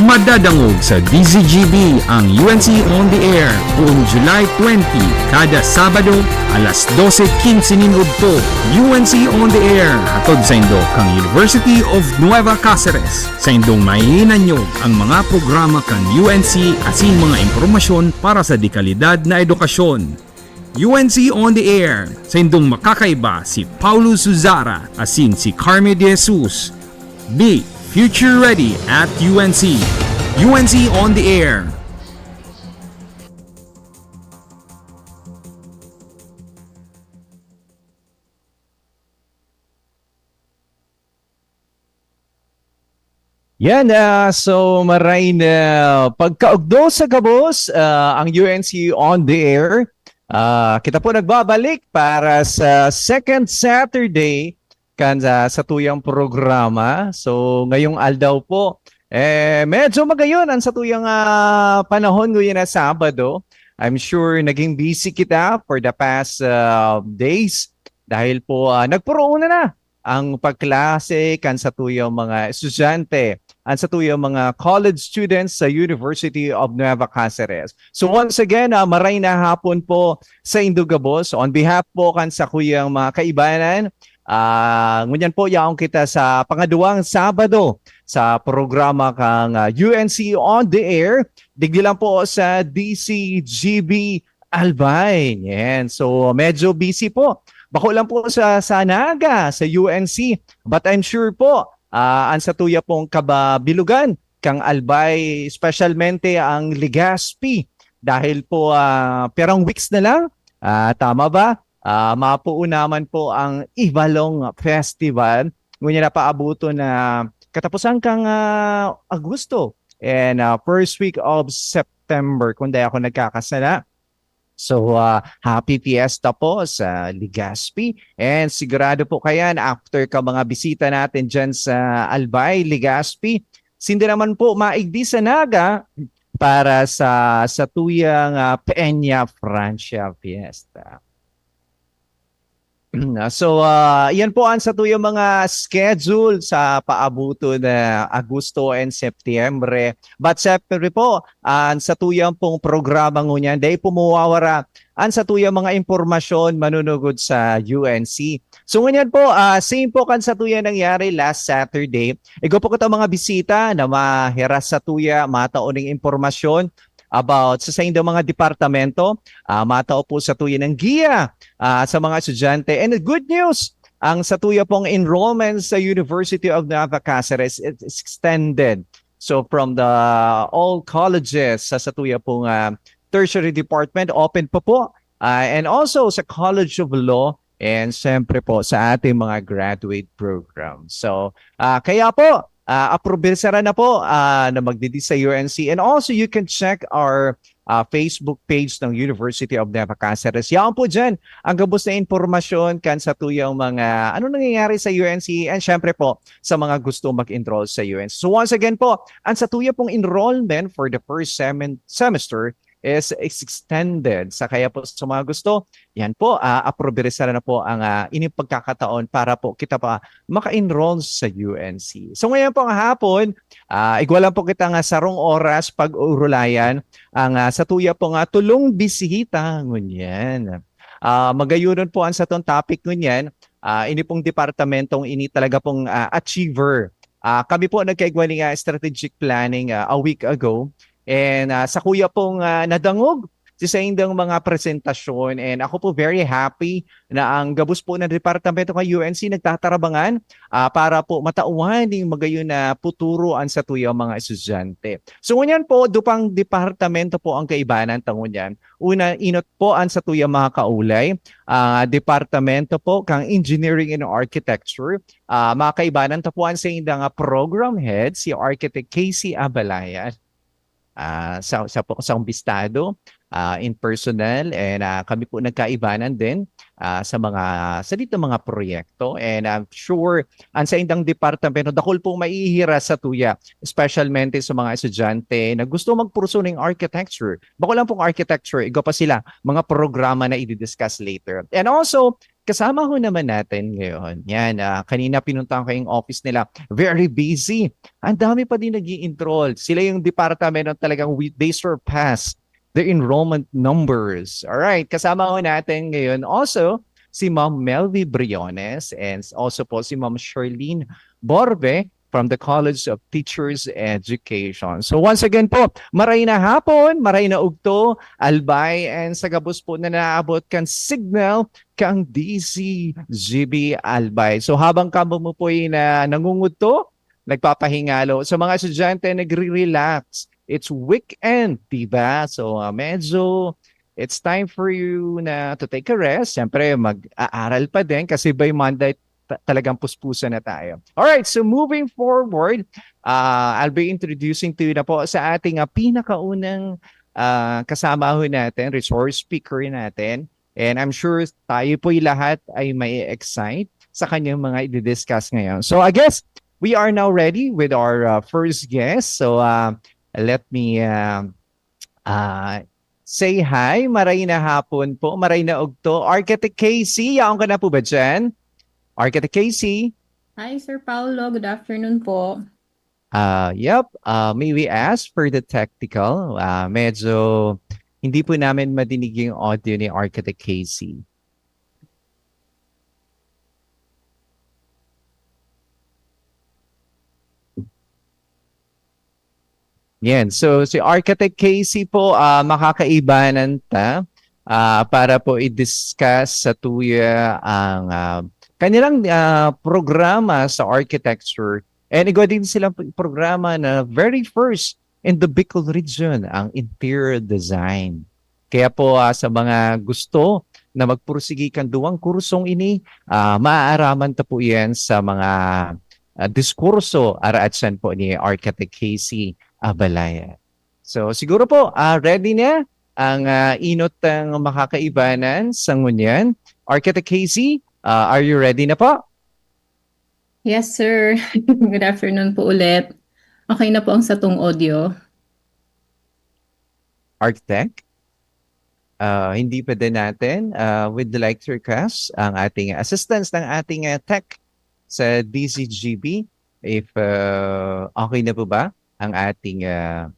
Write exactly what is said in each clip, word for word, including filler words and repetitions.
Madadangog sa D Z G B ang U N C On the Air, poong July twenty, kada Sabado, alas dose quince nin udto. U N C On the Air, hatod saindo kan University of Nueva Caceres. Saindong mahihinanyog ang mga programa kan U N C asin mga impormasyon para sa dekalidad na edukasyon. U N C On the Air, saindong makakaiba si Paulo Suzara asin si Carmi De Jesus. Be future ready at U N C. U N C On the Air. Yan, ah, so maray na pagkaugdo sa gabos, ah, ang U N C On the Air. Ah, kita po nagbabalik para sa second Saturday kan sa, sa tuyang programa. So, ngayong aldaw po, eh, medyo magayon ang sa tuyang, ah, panahon ngayon na Sabado. I'm sure naging busy kita for the past, ah, days dahil po, ah, nagpuruuna na ang pagklase kan sa tuyang mga estudyante, ang sa tuyang mga college students sa University of Nueva Caceres. So once again, ah, maray na hapon po sa indo gabos. On behalf po kan sa kuyang mga kaibanan, ah, ngunyan po yaon kita sa pangaduwang Sabado sa programa kang, ah, U N C On the Air. Digdi lang po sa D C G B Albay. Yan. So medyo busy po. Bako lang po sa, sa Naga, sa U N C. But I'm sure po, ah, ang sa tuya pong kababilugan, kang Albay, specialmente ang Legazpi. Dahil po, ah, pirang weeks na lang, ah, tama ba? Ah, mapuo naman po ang Ivalong Festival. Ngunyan na paabuto na katapusan kang, ah, Agosto and, ah, first week of September, kung di ako nagkakasala. So, ah, happy fiesta po sa Legazpi. And sigurado po kayan, after ka mga bisita natin dyan sa Albay, Legazpi, sindi naman po maigdi sa Naga para sa, sa tuyang, ah, Peña Francia Fiesta. So, ah, yan po ang sa tuyang mga schedule sa paabuto na Agosto and Septiembre. But syempre po, ang sa tuyang pong programa ngunyan, dahil po mawawara ang sa tuyang mga impormasyon manunugod sa U N C. So ngunyan po, ah, same po kan sa tuyang nangyari last Saturday. Igo po kita mga bisita na mahiras sa tuya, mataon ng impormasyon about sa saindang mga departamento. Ah, matao po sa tuya ng giya, ah, sa mga estudyante. And the good news, ang sa tuya pong enrollment sa University of Nueva Caceres is extended. So from the all colleges sa, sa tuya pong, ah, tertiary department, open pa po. Ah, and also sa College of Law, and siyempre po sa ating mga graduate program. So, ah, kaya po, ah, aprobesaran na po, ah, na magdidi sa U N C. And also, you can check our, ah, Facebook page ng University of Nueva Caceres. Yaon po dyan ang gabos na impormasyon kan sa tuyang mga ano nangyayari sa U N C and syempre po sa mga gusto mag-enroll sa U N C. So once again po, ang sa tuya pong enrollment for the first semen- semester is extended. Sa kaya po sa mga gusto, yan po, ah, aprobesaran na po ang, ah, ining pagkakataon para po kita pa maka-enroll sa U N C. So ngayon po nga hapon, ah, igwa lang po kita nga sarong oras pag-uurulayan ang, ah, sa tuya po nga tulong bisita ngunyan. Ah, magayunon po ang satong topic ngunyan. Ah, ini pong departamentong ini talaga pong, ah, achiever. Ah, kami po nagkaigwa ni, ah, strategic planning, ah, a week ago. And, ah, sa kuya pong, ah, nadangog sa saindang mga presentasyon. And ako po very happy na ang gabos po ng departamento ng U N C nagtatarabangan, ah, para po matauhan ning magayon na puturo ang sa tuyang mga estudyante. So ngunyan po, dupang departamento po ang kaibanan ta ngunyan. Una, inot po ang sa tuyang mga kaulay, ah, departamento po kang Engineering and Architecture. Ah, mga kaibanan ta po ang saindang, ah, program head, si Architect Casey Abalayan. Ah, sa, sa po sa umbistado, ah, in personal, and, ah, kami po nagkaibanan din, ah, sa mga, sa dito mga proyekto. And I'm sure, ang saindang departamento, dakul pong maihira sa tuya, especialmente sa mga estudyante na gusto magpursu ng architecture. Bako lang pong architecture, igo pa sila, mga programa na i-discuss later. And also, kasama ho naman natin ngayon. Yan, ah, kanina pinuntahan ko yung office nila. Very busy. Ang dami pa din nag-i-enroll. Sila yung departamento na talagang we, they surpass the enrollment numbers. All right, kasama ho natin ngayon also si Ma'am Melvie Briones and also po si Ma'am Charlene Borbe from the College of Teachers Education. So once again po, maray na hapon, maray na ugto, Albay, and sa gabos po na naabot kan signal kang D Z G B Albay. So habang kamo mo po na nangungudto, nagpapahingalo, sa mga estudyante nagre-relax, it's weekend, di ba? So uh, medyo it's time for you na to take a rest. Siyempre, mag-aaral pa din kasi by Monday, ta- talagang puspusan na tayo. Alright, so moving forward, uh, I'll be introducing to you na po sa ating uh, pinakaunang uh, kasama ho natin, resource speaker natin. And I'm sure tayo po'y lahat ay may excite sa kanyang mga i-discuss ngayon. So I guess we are now ready with our uh, first guest. So uh, let me uh, uh, say hi. Maray na hapon po. Maray na ugto. Architect Casey, yaon ka na po ba dyan? Architect Casey? Hi, Sir Paulo. Good afternoon po. Uh, yep. Uh, may we ask for the technical? Uh, medyo hindi po namin madinig yung audio ni Architect Casey. Yan. So, si Architect Casey po, ah, makakaibanan ta ah, para po i-discuss sa tuya ang ah, kanilang ah, programa sa architecture. And igwa din silang p- programa na very first in the Bicol region, ang interior design. Kaya po ah, sa mga gusto na magpursigi kan duwang kursong ini, ah, maaaraman ta po yan sa mga ah, diskurso araatsan po ni Architect Casey Abalaya. So siguro po, ah, ready na ang ah, inot ng makakaibanan sa ngunyan. Architect Casey, ah, are you ready na po? Yes, sir. Good afternoon po ulit. Okay na po ang satong audio. Architect? Ah, hindi pa din natin. Ah, we'd like to request ang ating assistance ng ating ah, tech sa D Z G B if ah, okay na po ba ang ating ah,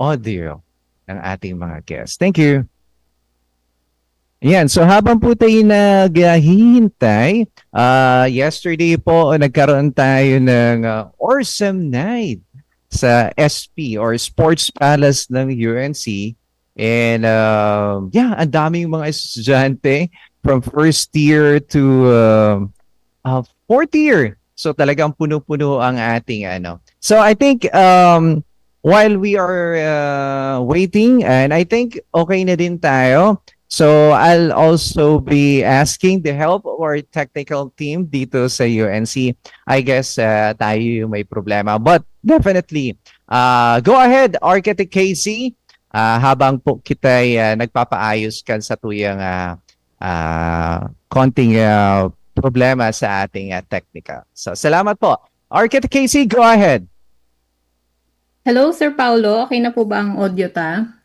audio ng ating mga guests. Thank you. Yan, so habang po tayo naghihintay, ah yesterday po nagkaroon tayo ng ah, awesome night sa S P or Sports Palace ng U N C. And uh, yeah, ang daming mga estudyante from first year to uh, uh, fourth year. So talagang puno-puno ang ating ano. So I think um, while we are uh, waiting, and I think okay na din tayo. So I'll also be asking the help of our technical team dito sa U N C. I guess uh, tayo yung may problema. But definitely, uh, go ahead, Architect Casey. Ah, habang po kita'y ah, nagpapaayos kan sa tuyang ah, ah, konting ah, problema sa ating ah, technical. So, salamat po. Architect Casey, go ahead. Hello, Sir Paulo. Okay na po ba ang audio ta?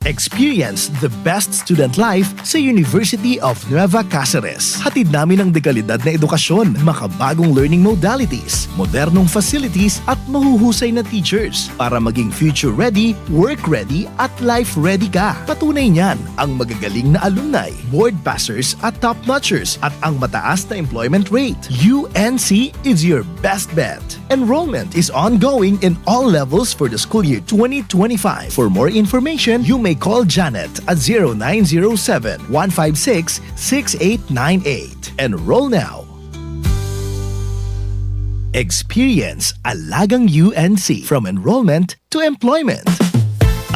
Experience the best student life sa University of Nueva Caceres. Hatid namin ang dekalidad na edukasyon, makabagong learning modalities, modernong facilities at mahuhusay na teachers para maging future-ready, work-ready at life-ready ka. Patunay niyan ang magagaling na alumni, board passers at top-notchers at ang mataas na employment rate. U N C is your best bet. Enrollment is ongoing in all levels for the school year twenty twenty-five. For more information, you may call Janet at zero nine zero seven, one five six, six eight nine eight. Enroll now. Experience alagang U N C, from enrollment to employment.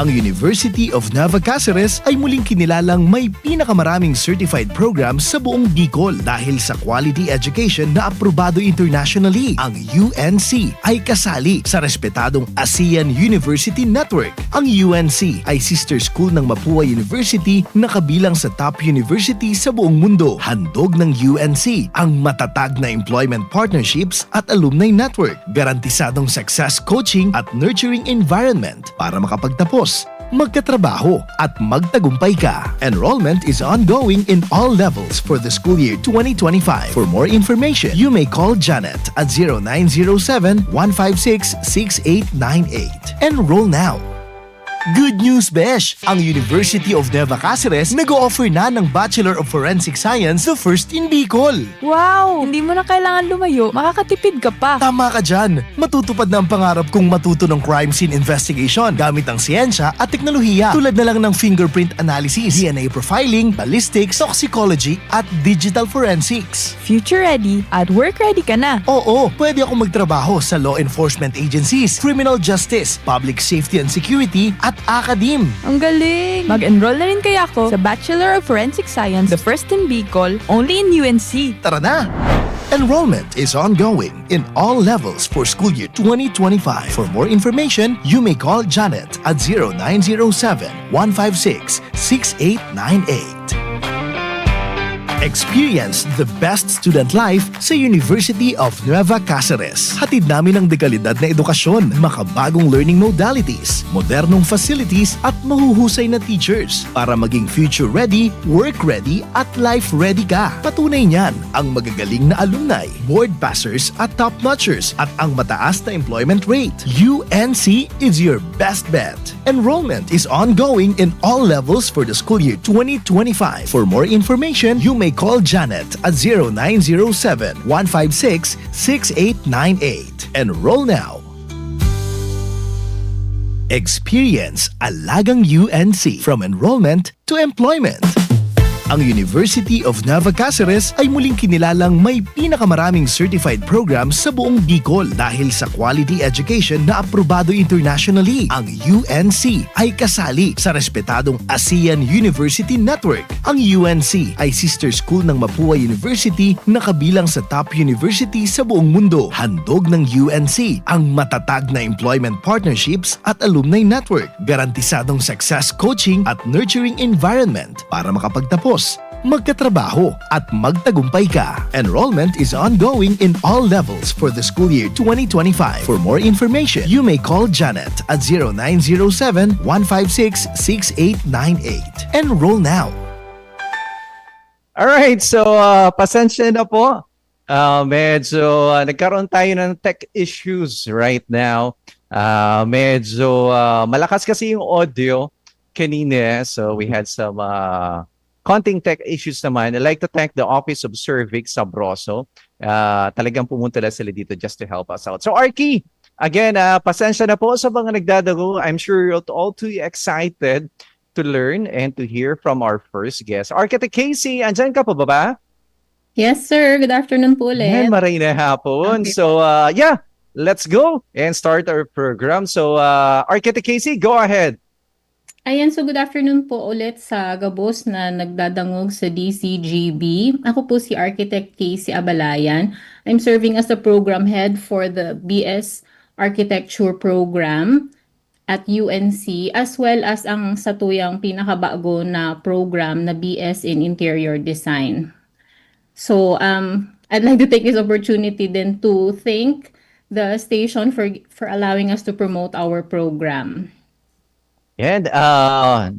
Ang University of Nueva Caceres ay muling kinilalang may pinakamaraming certified programs sa buong Bicol dahil sa quality education na aprobado internationally. Ang U N C ay kasali sa respetadong ASEAN University Network. Ang U N C ay sister school ng Mapua University na kabilang sa top university sa buong mundo. Handog ng U N C ang matatag na employment partnerships at alumni network, garantisadong success coaching at nurturing environment para makapagtapos, magkatrabaho, at magtagumpay ka. Enrollment is ongoing in all levels for the school year twenty twenty-five. For more information, you may call Janet at zero nine zero seven, one five six, six eight nine eight. Enroll now. Good news, besh! Ang University of Nueva Caceres nag-o-offer na ng Bachelor of Forensic Science, the first in Bicol. Wow! Hindi mo na kailangan lumayo, makakatipid ka pa. Tama ka dyan! Matutupad na ang pangarap kong matuto ng crime scene investigation gamit ang siyensya at teknolohiya, tulad na lang ng fingerprint analysis, D N A profiling, ballistics, toxicology, at digital forensics. Future ready at work ready ka na. Oo, pwede akong magtrabaho sa law enforcement agencies, criminal justice, public safety and security, at academe. Ang galing! Mag-enroll na rin kaya ako sa Bachelor of Forensic Science, the first in Bicol, only in U N C. Tara na! Enrollment is ongoing in all levels for school year twenty twenty-five. For more information, you may call Janet at zero nine zero seven, one five six, six eight nine eight. Experience the best student life sa University of Nueva Caceres. Hatid namin ang dekalidad na edukasyon, makabagong learning modalities, modernong facilities at mahuhusay na teachers para maging future-ready, work-ready at life-ready ka. Patunay niyan ang magagaling na alumni, board passers at top-notchers at ang mataas na employment rate. U N C is your best bet. Enrollment is ongoing in all levels for the school year twenty twenty-five. For more information, you may call Janet at zero nine zero seven, one five six, six eight nine eight. Enroll now. Experience alagang U N C, from enrollment to employment. Ang University of Nueva Caceres ay muling kinilalang may pinakamaraming certified programs sa buong Bicol dahil sa quality education na aprobado internationally. Ang U N C ay kasali sa respetadong ASEAN University Network. Ang U N C ay sister school ng Mapua University na kabilang sa top university sa buong mundo. Handog ng U N C ang matatag na employment partnerships at alumni network, garantisadong success coaching at nurturing environment para makapagtapos, magkatrabaho, at magtagumpay ka. Enrollment is ongoing in all levels for the school year twenty twenty-five. For more information, you may call Janet at zero nine zero seven, one five six, six eight nine eight. Enroll now. Alright, so uh, pasensya na po. Uh, medyo uh, nagkaroon tayo ng tech issues right now. Uh, medyo uh, malakas kasi yung audio kanina, so we had some uh, konting tech issues naman. I'd like to thank the Office of Sir Vic Sabroso. Uh, talagang pumunta na sila dito just to help us out. So Arky, again, uh, pasensya na po sa mga nagdadago. I'm sure you're all too excited to learn and to hear from our first guest. Architect Casey, andyan ka pa ba? Yes, sir. Good afternoon po ulit. Yan, maray na hapon. Okay. So, uh, yeah, let's go and start our program. So, uh, Architect Casey, go ahead. Ayan, so good afternoon po ulit sa gabos na nagdadangog sa D C G B. Ako po si Architect Casey Abalayan. I'm serving as the program head for the B S Architecture Program at U N C, as well as ang satuyang pinakabago na program na B S in Interior Design. So, um, I'd like to take this opportunity then to thank the station for for allowing us to promote our program. And uh,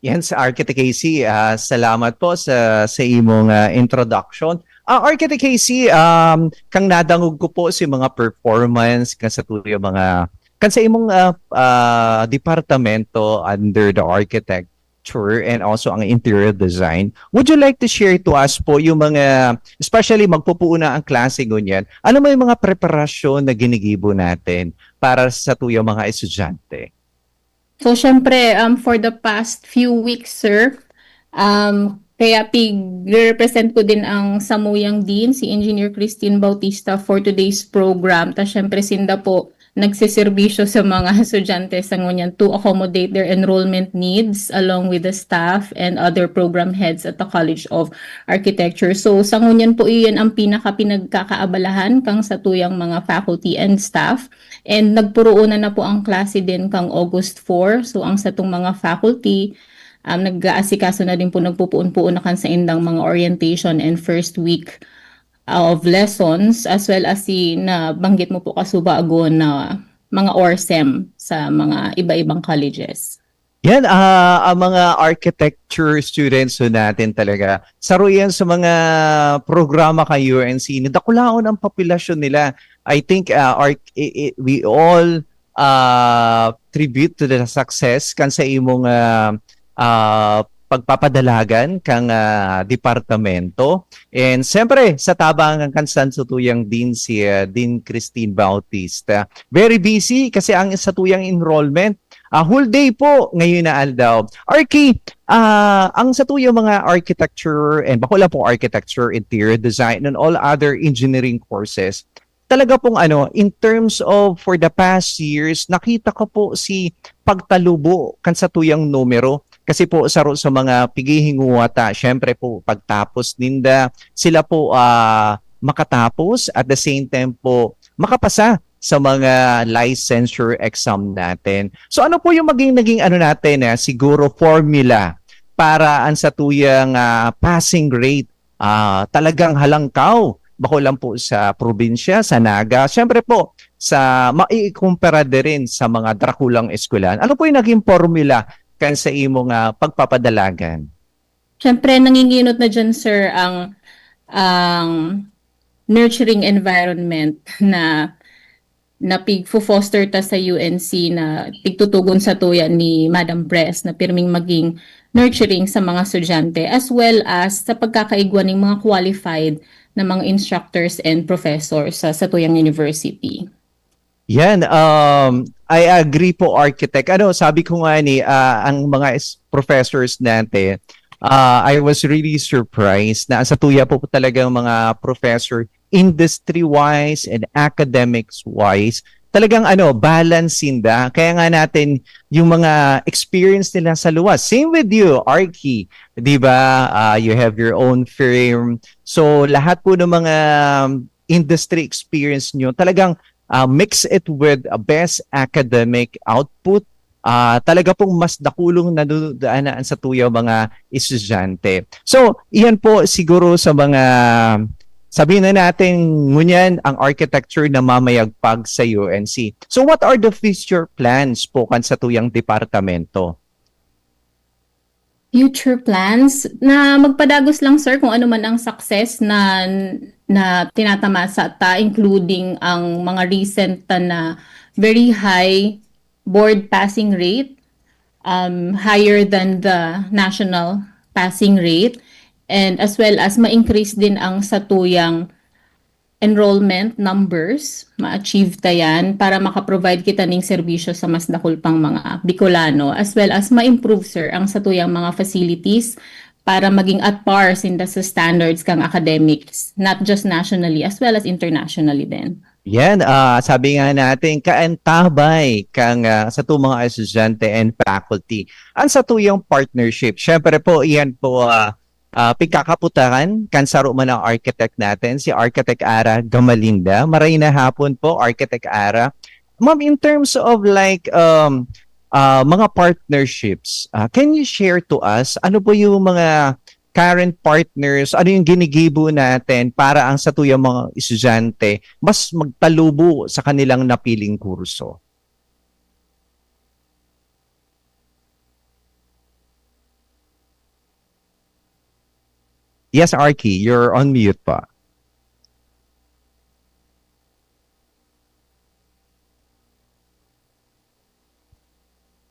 Yan sa Architect Casey, ah, salamat po sa sa imong, ah, introduction. Ah, Architect Casey, um, kang nadangog ko po si mga performance kan sa tuyo mga kan sa imong, ah, ah, departamento under the architecture and also ang interior design. Would you like to share to us po yung mga, especially magpupuo na ang klase ngunyan, ano may mga preparasyon na ginigibo natin para sa tuyo mga estudyante? So, syempre, um, for the past few weeks, sir, um, kaya pig-represent ko din ang samuyang dean, si Engineer Christine Bautista, for today's program. Ta syempre, sinda po nagseserbisyo sa mga estudyante sa ngunyan to accommodate their enrollment needs along with the staff and other program heads at the College of Architecture. So, sa ngunyan po, iyon ang pinaka-pinagkakaabalahan kang satuyang mga faculty and staff. And nagpuroonan na po ang klase din kang August four. So, ang satong mga faculty, um, nag-aasikaso na din po, nagpupuon-puon na kan sa indang mga orientation and first week of lessons, as well as si nabanggit mo po kasubago na mga ORSEM sa mga iba-ibang colleges. Yan, ah, ang mga architecture students ho natin talaga. Saro yan sa mga programa kan U N C na dakulaon ang populasyon nila. I think, ah, arch-, i-, i-, we all, ah, tribute to the success kan sa imong, ah, ah, pagpapadalagan kang, ah, departamento. And siyempre, sa tabangan kan satuyang Dean, si, ah, Dean Christine Bautista. Very busy kasi ang satuyang enrollment, ah, whole day po ngayon na aldaw. Arki, ah, ang satuyang mga architecture and bako lang po architecture, interior design, and all other engineering courses, talaga pong ano, in terms of for the past years, nakita ko po si pagtalubo kan satuyang numero. Kasi po, saro sa mga pighihinguha ta, syempre po, pagtapos ninda, sila po, ah, makatapos, at the same time po, makapasa sa mga licensure exam natin. So, ano po yung maging, naging ano natin, eh, siguro formula para ang satuyang, ah, passing rate, ah, talagang halangkaw, bako lang po sa probinsya, sa Naga, syempre po, sa maikumpara din sa mga drakulang eskwelahan. Ano po yung naging formula kan sa imong, ah, pagpapadalagan? Siyempre, nanginginot na dyan, sir, ang, ang nurturing environment na, na pigfo-foster ta sa U N C na pigtutugon sa tuya ni Madam Pres na pirming maging nurturing sa mga estudyante as well as sa pagkakaigwa ng mga qualified na mga instructors and professors sa, sa tuyang university. Yan, um, I agree po, Architect. Ano, sabi ko nga ni, ah, ang mga is-, professors natin, ah, I was really surprised na ang satuya po talagang mga professor, industry-wise and academics-wise, talagang ano, balance sinda. Kaya nga natin, yung mga experience nila sa luwas. Same with you, Arky, di ba? Ah, you have your own firm. So, lahat po ng mga industry experience nyo, talagang, ah, mix it with a best academic output. Ah, talaga pong mas dakulong nadudaanan sa tuya mga estudyante. So, iyan po siguro sa mga, sabihin na natin, ngunyan ang architecture na mamayagpag sa U N C. So, what are the future plans po kan sa tuyang departamento? Future plans na magpadagos lang, sir, kung ano man ang success na, na tinatamasa ta, including ang mga recent ta na very high board passing rate, um, higher than the national passing rate, and as well as ma-increase din ang satuyang enrollment numbers, ma-achieve ta yan para maka-provide kita ning serbisyo sa mas dakul pang mga Bicolano, as well as ma-improve, sir, ang satuyang mga facilities para maging at par sinda sa standards kang academics, not just nationally, as well as internationally din. Yan, ah, sabi nga natin, kaantabay kang, ah, sa itong mga estudyante and faculty. Ang sa tuyang partnership, syempre po, iyan po, ah, ah, pigkakaputaran kan saro man ang architect natin, si Architect Ara Gamalinda. Maray na hapon po, Architect Ara. Ma'am, in terms of like, um, ah, mga partnerships, ah, can you share to us, ano po yung mga current partners, ano yung ginigibo natin para ang satuyang mga estudyante mas magtalubo sa kanilang napiling kurso? Yes, Arky, you're on mute pa.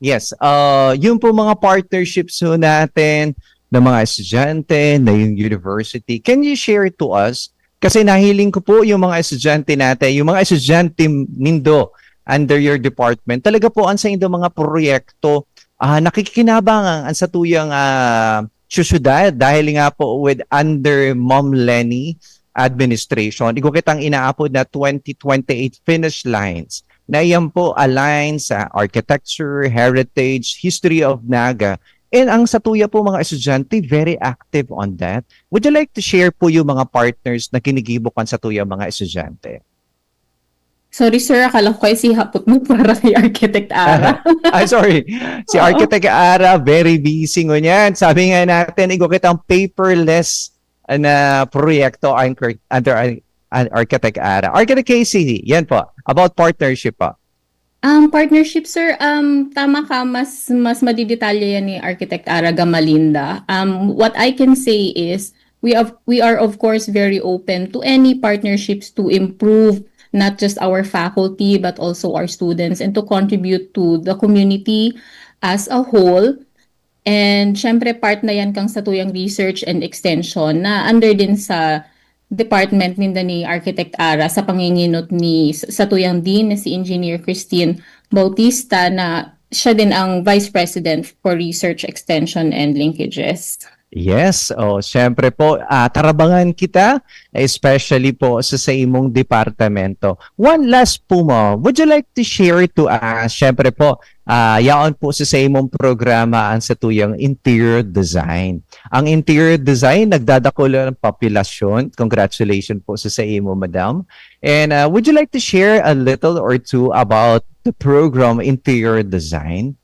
Yes, uh, yun po mga partnerships ho natin ng mga estudyante na yung university. Can you share it to us? Kasi nahiling ko po yung mga estudyante natin, yung mga estudyante nindo under your department, talaga po ang sa indo mga proyekto, ah, nakikinabang ang, ang sa tuyang ah, syudad dahil nga po with under Ma'am Lenny administration, igwa kitang inaapod na twenty twenty-eight finish lines na iyan po align sa architecture, heritage, history of Naga. And ang satuya po mga estudyante, very active on that. Would you like to share po yung mga partners na ginigibo kan satuya mga estudyante? Sorry sir, akala ko kasi hapot mo para kay Architect Ara. Ay, sorry. Si Oo. Architect Ara, very busy ngunyan. Sabi nga natin, igwa kitang paperless na proyekto ang cur- under an an Architect Ara. Architect Casey, yan po. About partnership po. Um, partnership, sir, um, tama ka, mas mas madidetalye yan ni Architect Ara Gamalinda. Um, what I can say is we have we are of course very open to any partnerships to improve not just our faculty but also our students and to contribute to the community as a whole. And syempre part na yan kang satuyang research and extension na under din sa department ninda ni Architect Ara sa panginginot ni s- satuyang dean na si Engineer Christine Bautista na siya din ang Vice President for Research, Extension and Linkages. Yes, oh, syempre po, ah, tarabangan kita, especially po sa, sa imong departamento. One last po mo, would you like to share to us, syempre po, ah, yaon po sa, sa imong programa ang satuyang interior design. Ang interior design, nagdadakula ng populasyon. Congratulations po sa, sa imo, madam. And ah, would you like to share a little or two about the program interior design?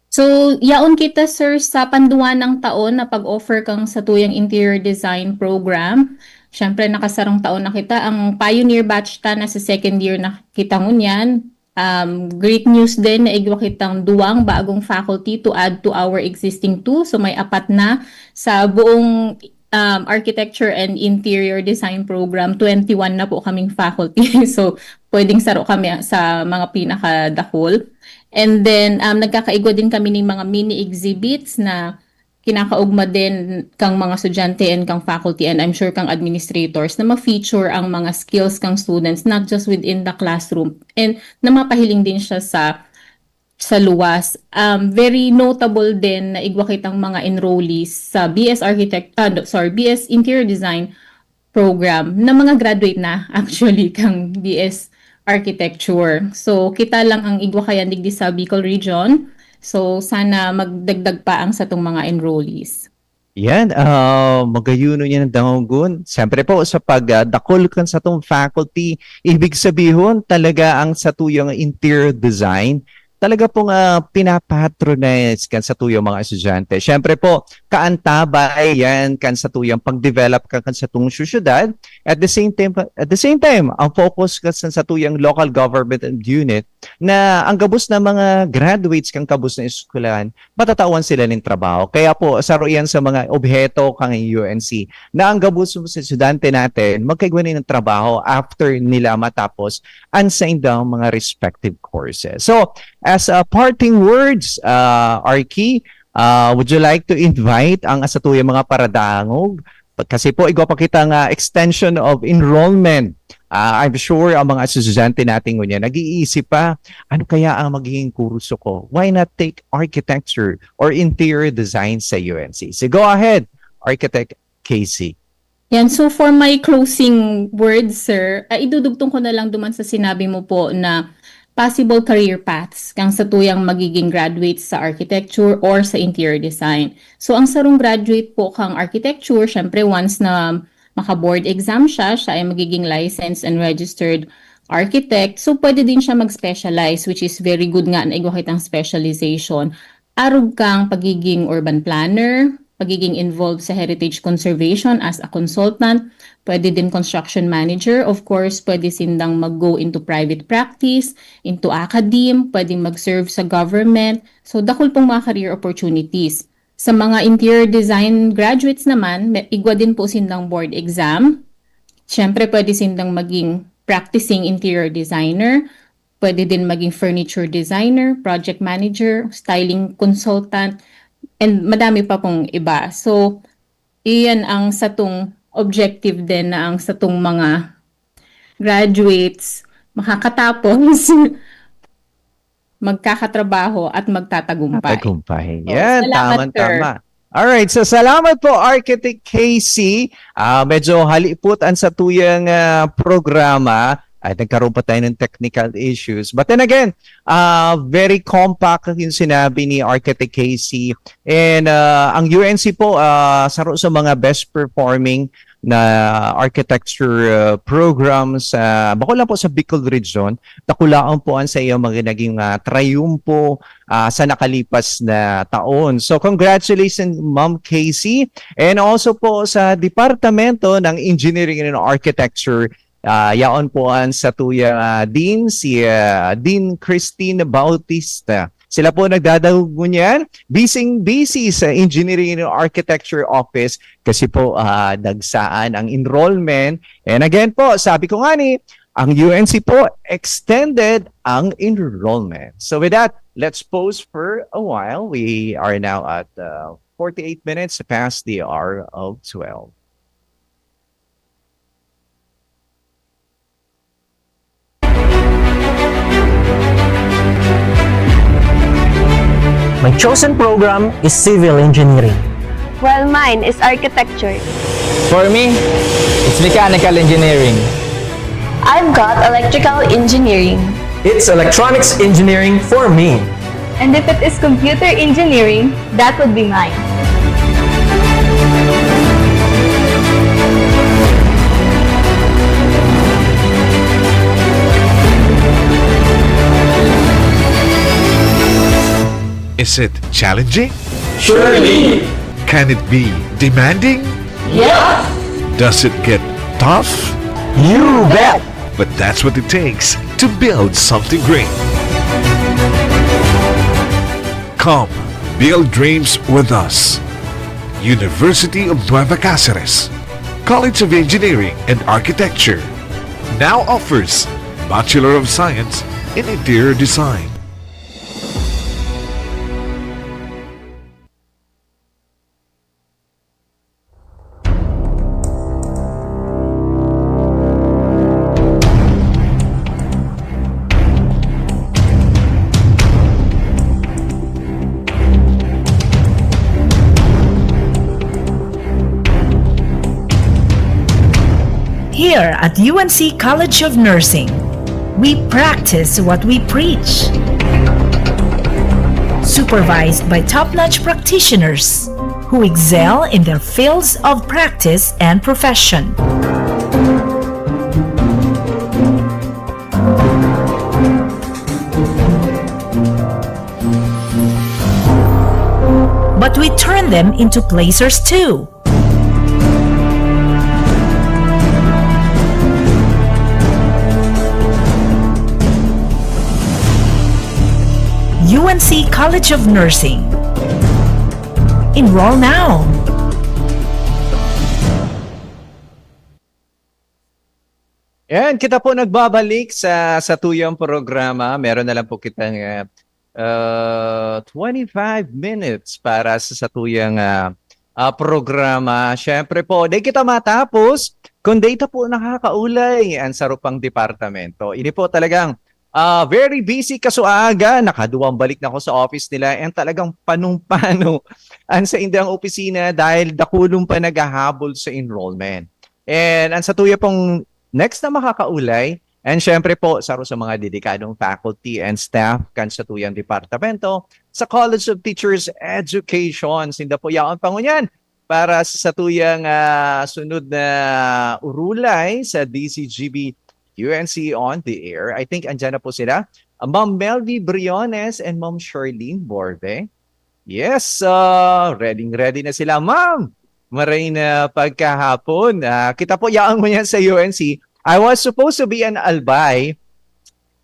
So, yaon kita, sir, sa panduwa ng taon na pag-offer kang satuyang interior design program. Siyempre, nakasarong taon na kita. Ang pioneer batch ta, nasa second year na kita ngunyan. Um, great news din na igwa kitang duwang bagong faculty to add to our existing two. So, may apat na sa buong um, architecture and interior design program, twenty-one na po kaming faculty. So, pwedeng saro kami sa mga pinakadakol. And then, um, nagkakaigwa din kami ng mga mini exhibits na kinakaugma din kang mga estudyante and kang faculty and I'm sure kang administrators na ma-feature ang mga skills kang students not just within the classroom and na mapahiling din siya sa sa luwas. Um, very notable din na igwa kitang mga enrollees sa B S Architect, ah, no, sorry, B S Interior Design program na mga graduate na actually kang B S Architecture. So, kita lang ang igwa kayan digdi sa Bicol Region. So, sana magdagdag pa ang satong mga enrollees. Yan, ah, magayuno niya ng dangogon. Siyempre po, sa pagdakol kan satong faculty, ibig sabihon talaga ang satuyang interior design, talaga pong ah, pinapatronize kan satuyang mga estudyante. Siyempre po, kaantabay yan kan satuyang pag-develop ka kan satong syudad. At the same time, at the same time, ang focus kan satuyang local government and unit na ang gabos na mga graduates kan gabos na eskwelahan, matatawan sila nin trabaho. Kaya po, saro yan sa mga obheto kan U N C na ang gabos sa estudyante natin magkaigwa na ng trabaho after nila matapos ang sa indang mga respective courses. So, as a parting words, uh, Arky, uh, would you like to invite ang asatuyang mga paradangog? Kasi po, igwa pa kita nga extension of enrollment. Ah, I'm sure ang mga estudyante natin ngunyan nag-iisip pa, ano kaya ang magiging kurso ko? Why not take architecture or interior design sa U N C? So go ahead, Architect Casey. Yan. So for my closing words, sir, ah, idudugtong ko na lang duman sa sinabi mo po na possible career paths kang satuyang magiging graduates sa architecture or sa interior design. So ang sarong graduate po kang architecture, syempre once na maka-board exam siya, siya ay magiging licensed and registered architect. So pwede din siya mag-specialize, which is very good nga na igwa kitang specialization. Arog kang pagiging urban planner, pagiging involved sa heritage conservation as a consultant, pwede din construction manager. Of course, pwede sindang mag-go into private practice, into academe, pwedeng mag-serve sa government. So, dakul pong mga career opportunities. Sa mga interior design graduates naman, may, igwa din po sindang board exam. Siyempre, pwede sindang maging practicing interior designer, pwede din maging furniture designer, project manager, styling consultant, and madami pa pong iba. So, iyan ang satong objective din na ang satong mga graduates makakatapos, magkakatrabaho at magtatagumpay. Tagumpay. Oh, yan, salamat, tama, sir. Tama. Alright, so salamat po, Architect Casey. Ah, medyo halipot ang satuyang ah, programa at nagkaroon pa tayo ng technical issues. But then again, uh, very compact yung sinabi ni Architect Casey. And uh, ang U N C po, uh, saro sa mga best performing na architecture uh, program sa, bako lang po sa Bicol Region, dakulaon po ang sa iyo mga naging uh, trayumpo uh, sa nakalipas na taon. So congratulations Ma'am Casey, and also po sa Departamento ng Engineering and Architecture. Uh, yaon po ang sa tuya uh, Dean, si uh, Dean Christine Bautista. Sila po nagdadahog ngunyan, busy-busy sa Engineering and Architecture Office kasi po uh, nagsaan ang enrollment. And again po, sabi ko nga ni, ang U N C po extended ang enrollment. So with that, let's pause for a while. We are now at uh, forty-eight minutes past the hour of twelve. My chosen program is civil engineering. While mine is architecture. For me, it's mechanical engineering. I've got electrical engineering. It's electronics engineering for me. And if it is computer engineering, that would be mine. Is it challenging? Surely! Can it be demanding? Yes! Does it get tough? You bet! But that's what it takes to build something great. Come, build dreams with us. University of Nueva Caceres, College of Engineering and Architecture, now offers Bachelor of Science in Interior Design. Here at U N C College of Nursing, we practice what we preach. Supervised by top-notch practitioners who excel in their fields of practice and profession. But we turn them into placers too. U N C College of Nursing. Enroll now! Yan, kita po nagbabalik sa satuyang programa. Meron na lang po kitang uh, uh, twenty-five minutes para sa satuyang uh, uh, programa. Siyempre po, di kita matapos kung di ta po nakakaulay ang sarupang departamento. Ini po talagang uh, very busy kasuaga. Nakaduwang balik na ako sa office nila and talagang panong-pano ang sa indang opisina dahil dakulong pa naghahabol sa enrollment. And ang satuya pong next na makakaulay, and syempre po, saro sa mga dedikadong faculty and staff kan satuyang departamento sa College of Teachers Education. Sinda po yaon pangunyan para sa satuyang uh, sunod na urulay sa D C G B U N C On the Air. I think andyan na po sila. Ma'am Melvie Briones and Ma'am Charlene Borbe. Yes, uh, ready ready na sila, ma'am. Maray na pagkahapon. Uh, kita po yaon mo yan sa U N C. I was supposed to be an Albay.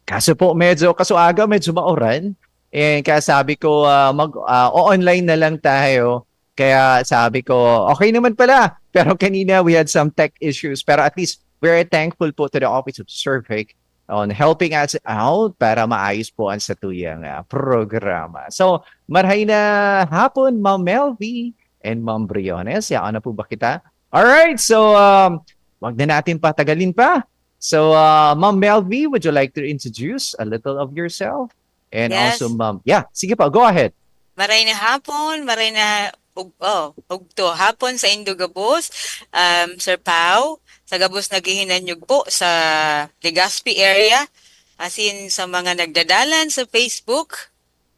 Kaso po medyo, kaso aga medyo mauran. And kaya sabi ko, uh, mag, uh, o-online na lang tayo. Kaya sabi ko, okay naman pala. Pero kanina, we had some tech issues. Pero at least, we're thankful po to the Office of Survey on helping us out para maayos po ang satuyang, ah, programa. So, marhay na hapon, Ma'am Melvi and Ma'am Briones. Yaon na po ba kita? Alright, so, um, wag na natin patagalin pa. So, uh, Ma'am Melvi, would you like to introduce a little of yourself? And Yes. Also, Ma'am, yeah, sige pa, go ahead. Maray na hapon, maray na ug-, oh, ugto hapon sa indo gabos, um, Sir Pau, sa gabos naghihinanyog po sa Legazpi area, asin sa mga nagdadalan sa Facebook,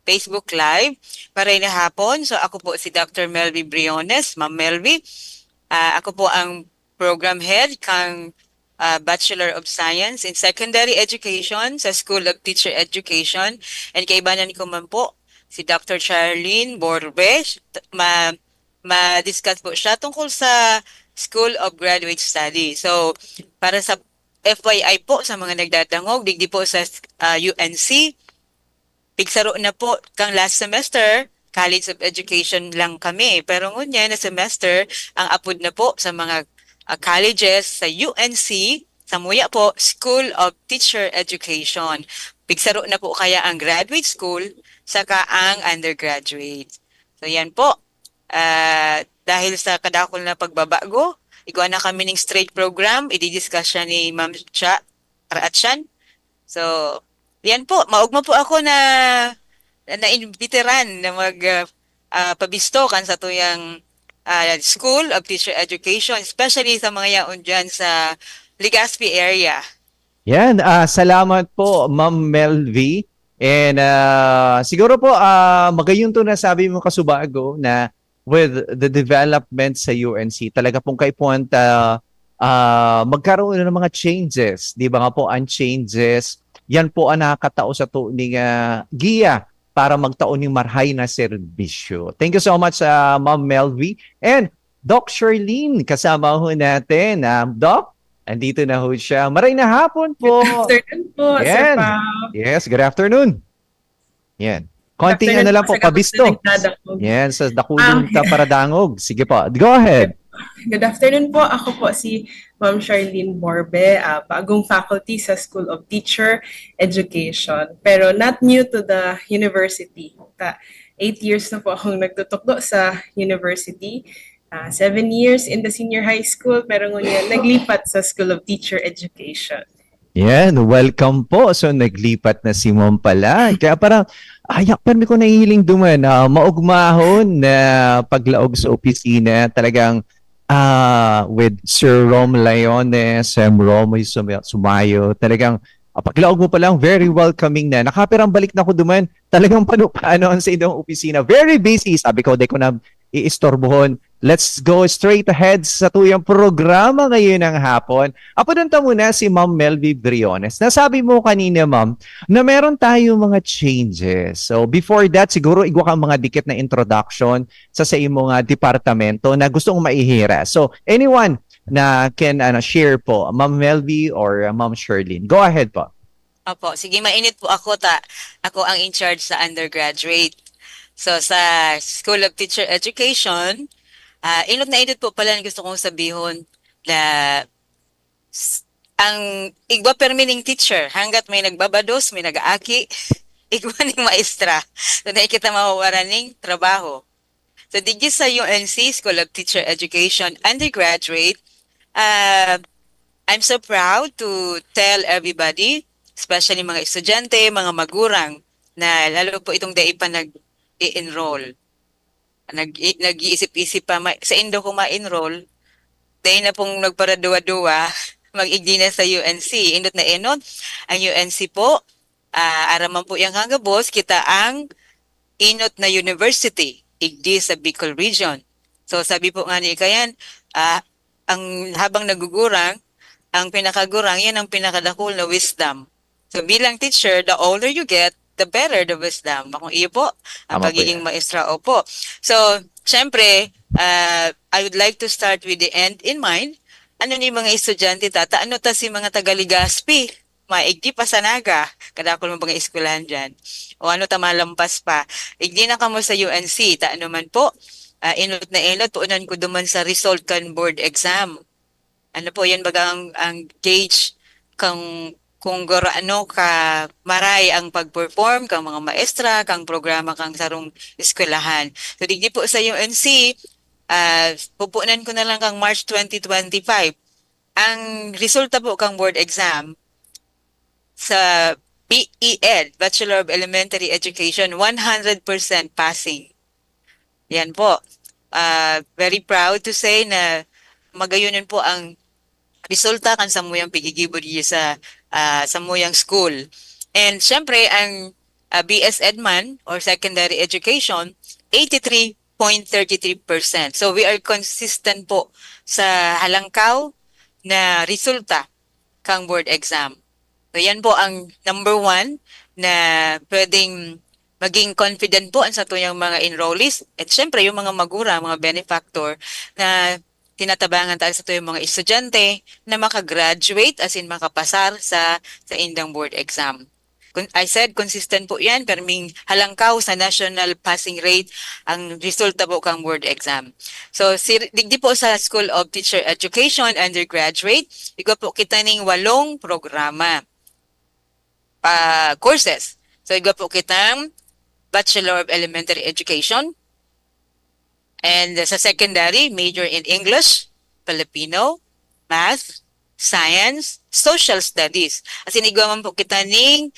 Facebook Live. Maray na hapon. So, ako po si Doctor Melvi Briones, Ma'am Melvi. Ah, ako po ang program head kang, ah, Bachelor of Science in Secondary Education sa School of Teacher Education. And kaibanan ko man po si Doctor Charlene Borbe. Ma-, ma-discuss po siya tungkol sa School of Graduate Study. So, para sa F Y I po sa mga nagdadangog, digdi po sa, ah, U N C, pigsaro na po kang last semester, College of Education lang kami. Pero ngunyan na semester, ang apod na po sa mga, ah, colleges sa U N C, samuya po, School of Teacher Education. Pigsaro na po kaya ang graduate school saka ang undergraduate. So yan po. Ah, dahil sa kadakul na pagbabago, igwa na kami ning straight program, ididiscuss siya ni Ma'am Cha Raatchan. So, yan po, maogma po ako na, na naimbitiran na mag, ah, ah, pabisto kan satuyang, ah, School of Teacher Education, especially sa mga yaon dyan sa Legazpi area. Yan, ah, salamat po, Ma'am Melvi. And, ah, siguro po, ah, magayon to na sabi mo kasubago na with the development sa U N C, talaga pong kaipuhan ta, ah, magkaroon ng mga changes. Di ba nga po, ang changes, yan po ang nakakatao sa tuning, ah, giya para magtao ning marhay na serbisyo. Thank you so much, ah, Ma'am Melvi. And Doc Sherlyn, kasama ho natin. Ah, Doc, andito na ho siya. Maray na hapon po. Good afternoon po, Sir Yan. Pao. Yes, good afternoon. Yan. Konting Good ano lang po, afternoon po sa pabisto. gabos na nagdadakop. Yan, sa dakulong Okay. ta paradangog. Sige po, go ahead. Good afternoon po. Ako po si Ma'am Charlene Borbe, ah, bagong faculty sa School of Teacher Education, pero not new to the university. Ta, eight years na po akong nagtutukdo sa university. Ah, seven years in the senior high school, pero ngunyan naglipat sa School of Teacher Education. Yan, welcome po. So, naglipat na si Ma'am pala. Kaya parang, ayak, permi ko nahihiling duman, ah, maugmahon na paglaog sa opisina. Talagang, ah, with Sir Rom Leones, Sir Rom Sum-, Sumayo, talagang, ah, paglaog mo pa lang, very welcoming na. Nakapirang balik na ako duman. Talagang paano-paano ang sa inyong opisina. Very busy. Sabi ko, di ko na iistorbohon. Let's go straight ahead sa tuyang programa ngayon ng hapon. Apodon ta muna si Ma'am Melvi Briones. Nasabi mo kanina, Ma'am, na meron tayo mga changes. So, before that, siguro igwa kang mga dikit na introduction sa, sa imong, ah, departamento na gusto kong maihira. So, anyone na can, ano, share po, Ma'am Melvi or, ah, Ma'am Sherlyn. Go ahead po. Opo, sige, mainit po ako ta. Ako ang in charge sa undergraduate. So, sa School of Teacher Education, ah, inot na inot po pala ang gusto kong sabihon na s-, ang igwa permi ning teacher, hanggat may nagbabados, may nag-aaki, igwa ning maestra. So, dai kita mawawaran ning trabaho. So, digdi sa U N C, School of Teacher Education, undergraduate, ah, I'm so proud to tell everybody, especially mga estudyante, mga magurang, na lalo po itong dai pa nag-i-enroll. Nag-i-, nag-iisip-isip pa, ma-, sa indo ko ma-enroll, dai na pong nagparaduwa-duwa, mag-igdi na sa U N C. Inot na inot, ang U N C po, ah, aram man po yan kang gabos, kita ang inot na university, igdi sa Bicol Region. So, sabi po nga ni Ikayan, ah, ang habang nagugurang, ang pinakagurang, yan ang pinakadakul na wisdom. So, bilang teacher, the older you get, the better the wisdom. Kung iyo po, ang Tama po pagiging yan. Maestra, opo. So, syempre, ah, I would like to start with the end in mind. Ano ni mga estudyante, ta, ta, ano ta si mga taga Legazpi? Maigdi pa sa Naga, kadakul mo mga eskwelahan dyan. O ano ta malampas pa? Igdi na kamo sa U N C, ta, ano man po, ah, enot na enot, puunan ko duman sa result kan board exam. Ano po, yan baga ang, ang gauge kung, kung garo-, ano ka maray ang pag-perform kang mga maestra, kang programa kang sarong eskwelahan. So, digdi po sa U N C, ah, pupunan ko na lang kang March twenty twenty-five. Ang resulta po kang board exam sa B E Ed, Bachelor of Elementary Education, one hundred percent passing. Yan po. Ah, very proud to say na magayunon po ang resulta kan samuyang pigigibo digdi sa, ah, samuyang school. And syempre, ang, ah, B S Ed man or secondary education, eighty-three point thirty-three percent. So, we are consistent po sa halangkaw na resulta kang board exam. So, yan po ang number one na pwedeng maging confident po ang satuyang mga enrollees at syempre yung mga magurang, mga benefactor na tinatabangan tayo satuyang mga estudyante na makagraduate, as in makapasar sa, sa indang board exam. Kun-, I said consistent po yan, perming halangkaw sa national passing rate ang resulta po kang board exam. So, si, digdi po sa School of Teacher Education, undergraduate, igwa po kita ning walong programa, ah, courses. So, igwa po kitang Bachelor of Elementary Education, and sa secondary, major in English, Filipino, Math, Science, Social Studies. As in, igwa man po kita ning,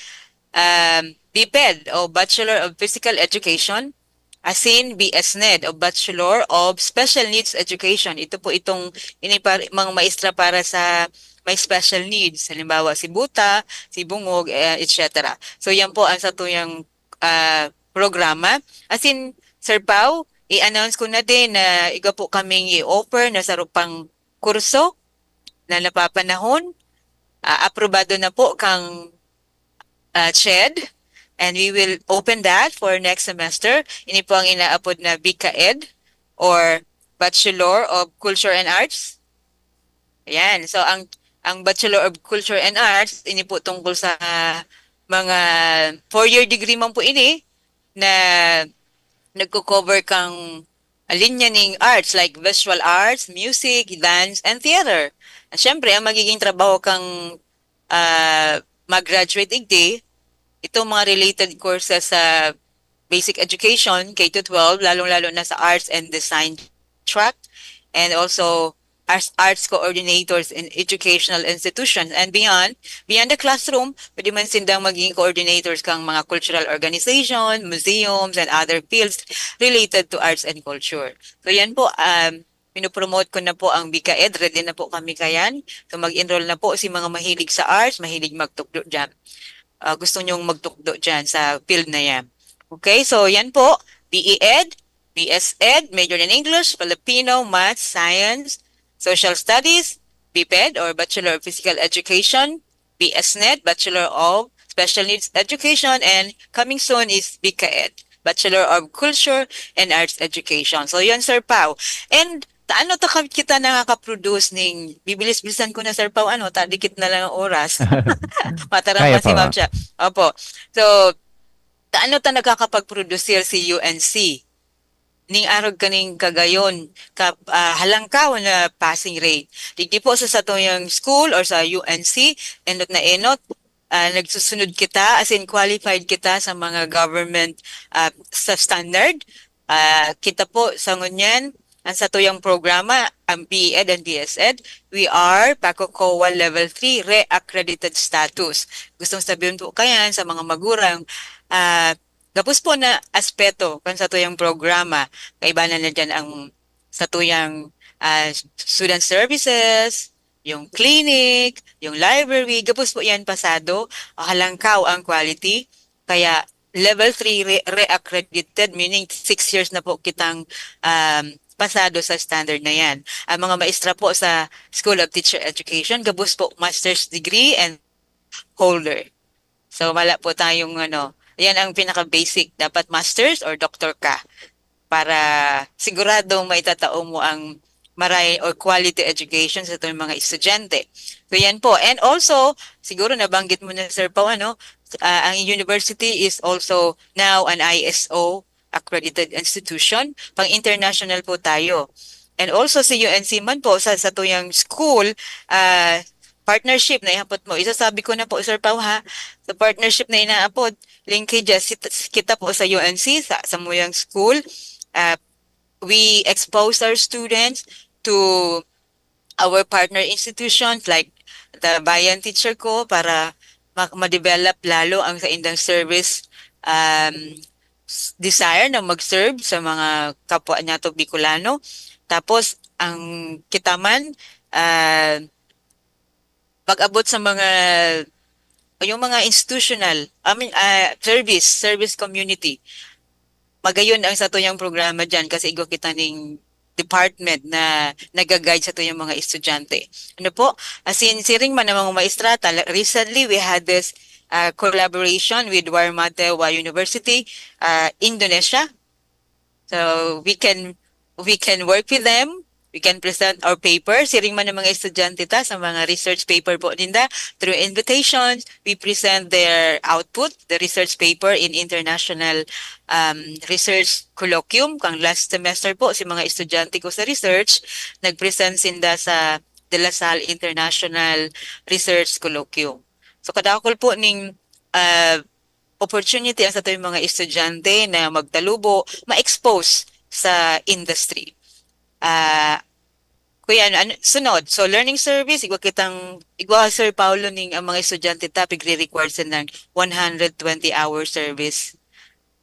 um, BPED o Bachelor of Physical Education, as in, BSNED o Bachelor of Special Needs Education. Ito po itong ini par-, mga maestra para sa may special needs. Halimbawa, si buta, si bungog, eh, et cetera. So, yan po ang satuyang, ah, programa. As in, Sir Pau, i-announce ko na din na igwa po kaming i-offer na saro pang kurso na napapanahon. Ah, aprobado na po kang, ah, CHED, and we will open that for next semester. Ini po ang inaapod na BCAED or Bachelor of Culture and Arts. Ayan. So, ang, ang Bachelor of Culture and Arts, ini po tungkol sa mga four-year degree man po ini na nagko-cover kang linya ning arts like visual arts, music, dance, and theater. At syempre, ang magiging trabaho kang, ah, mag-graduate digdi, itong mga related courses sa basic education, K to twelve, lalong-lalo na sa arts and design track, and also as arts coordinators in educational institutions and beyond. Beyond the classroom, pwede man sindang maging coordinators kang mga cultural organization, museums, and other fields related to arts and culture. So yan po, um, pinopromote ko na po ang BCAED. Ready na po kami kayan. So mag-enroll na po si mga mahilig sa arts, mahilig magtukdo dyan. Ah, gusto nyong magtukdo dyan sa field na yan. Okay, so yan po, BEd, BSEd, major in English, Filipino, Math, Science, Social Studies, BPEd or Bachelor of Physical Education, BSNED, Bachelor of Special Needs Education, and coming soon is BCAED, Bachelor of Culture and Arts Education. So yun, Sir Pau. And taano ta ka-, kita nakaka-produce ning, bibilis-bilisan ko na, Sir Pau, ano, ta dikit na lang ang oras. Mataram Kaya pa si pa, Ma'am ma'am. Siya. Opo. So, taano ta nakakapag-produce si UNC? Ning arog kaning kagayon, ka, ah, halangkaw na passing rate. Digdi po sa satuyang school or sa UNC, enot na enot, ah, nagsusunod kita, as in qualified kita sa mga government, ah, sa standard. Ah, kita po sa ngunyan, ang satuyang programa, ang BEd and BSEd, we are PACOCOA Level three re-accredited status. Gustong sabihin po kayan sa mga magurang, ah, gabos po na aspeto kan satuyang programa. Kaibanan na dyan ang satuyang, ah, student services, yung clinic, yung library, gabos po yan pasado, halangkaw ang quality. Kaya level three re- re-accredited, meaning six years na po kitang, um, pasado sa standard na yan. Ang mga maestra po sa School of Teacher Education, gabos po master's degree and holder. So wala po tayong ano, yan ang pinaka-basic. Dapat master's or doctor ka para siguradong maitatao mo ang maray or quality education sa itong mga estudyante. So yan po. And also, siguro nabanggit mo na, Sir Pau, ano, ah, ang university is also now an ISO accredited institution, pang-international po tayo. And also si U N C man po sa satuyang school, ah, partnership na ihapot mo. Isasabi ko na po, Sir Pau, ha, sa partnership na inaapod, linkages sit-, kita po sa U N C, sa, sa muyang school, ah, we expose our students to our partner institutions like the Bayan Teacher Co para ma-, ma-develop lalo ang saindang service, um, s-, desire na mag-serve sa mga kapwa niyato Bicolano. Tapos, ang kita man, ah, mag-abot sa mga, yung mga institutional, I mean, ah, service, service community. Magayon ang satuyang programa diyan kasi igwa kita ning department na naga-guide satuyang mga estudyante. Ano po? As in, siring man ang mga maestra, tala-, recently we had this, ah, collaboration with Warmate Wa University, ah, Indonesia. So, we can, we can work with them. We can present our paper. Siring man ang mga estudyante ta sa mga research paper po ninda. Through invitations, we present their output, the research paper in international, um, research colloquium. Kang last semester po, si mga estudyante ko sa research, nag-present sinda sa De La Salle International Research Colloquium. So, kadakul po ning, ah, opportunity ang satuyang mga estudyante na magtalubo, ma-expose sa industry. Ah, kuya, ano, ano, sunod. So, learning service, igwa kitang, igwa, Sir Paulo, ning ang mga estudyante ta, pigre-require sila ng one hundred twenty hour service.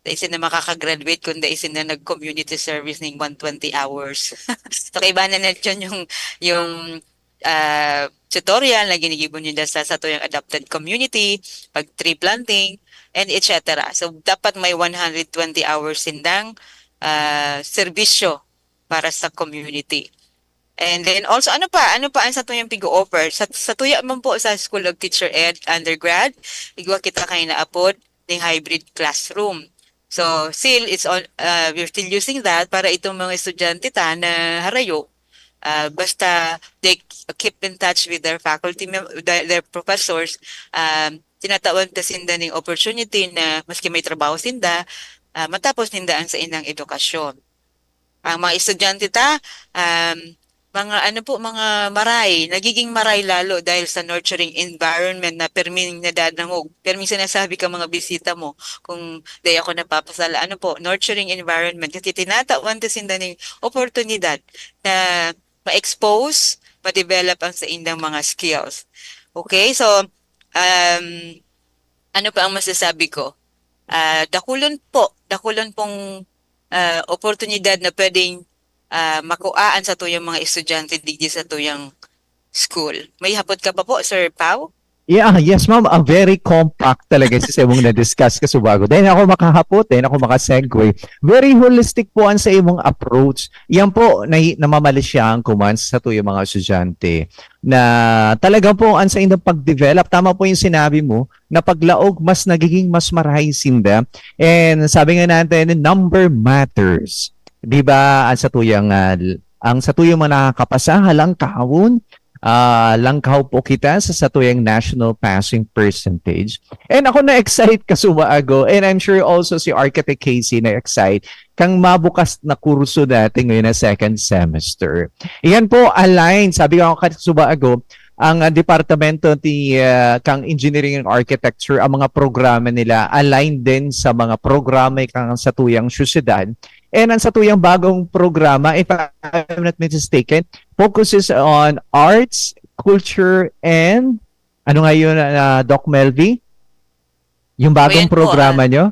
Dai sila makaka-graduate kung dai sila nag-community service ning one twenty hours. So, kaibahan na dyan yung, yung, ah, tutorial na ginigibo ninda sa satuyang adapted community, pag tree planting, and et cetera. So, dapat may one hundred twenty hours sindang, ah, serbisyo para sa community. And then also, ano pa? Ano pa ang satuyang pig-o-offer? Sa, satuya man po sa School of Teacher Ed, undergrad, igwa kita kayo naapod ning hybrid classroom. So, still, it's all, uh, we're still using that para itong mga estudyante ta na harayo, ah, basta they keep in touch with their faculty mem-, their, their professors, um, tinatawan ta sinda ning opportunity na maski may trabaho sinda, ah, matapos ninda ang saindang edukasyon. Ang mga estudyante ta, um, mga ano po, mga maray, nagiging maray lalo dahil sa nurturing environment na perming nadadangog, perming sinasabi ka mga bisita mo, kung di ako napapasala, ano po, nurturing environment. Kasi tinatawan ta sinda ning oportunidad na ma-expose, ma-develop ang saindang mga skills. Okay, so, um, ano pa ang masasabi ko? Ah, dakulon po, dakulon pong, ah, oportunidad na pwedeng, ah, makua an satuyang mga estudyante digdi satuyang school. May hapot ka pa po, Sir Pau? Yeah, yes ma'am, a very compact talaga sa imong na-discuss kasubago. Dai na ako makahapot, dai na ako maka-segue. Very holistic po ang sa imong approach. Yan po, na, namamalisyahan ko man sa satuyang mga estudyante na talaga po ang sa inyong pag-develop. Tama po yung sinabi mo, na paglaog, mas nagiging mas marahay sinda. And sabi nga natin, number matters. Di ba, ang satuyang, ah, ang satuyang mga nakakapasa, halangkahon, ah, langkaw po kita sa satuyang national passing percentage. And ako na-excite kasubago, and I'm sure also si Architect Casey na-excite kang mabukas na kurso natin ngayon na second semester. Iyan po, align. Sabi ko kasubago, ang, ah, departamento ni, ah, kang Engineering and Architecture, ang mga programa nila aligned din sa mga programa kang satuyang syudad. And ang satuyang bagong programa, if I'm not mistaken, focuses on arts, culture, and ano nga yun, ah, Doc Melvy? Yung bagong Ayan po, programa ah, nyo?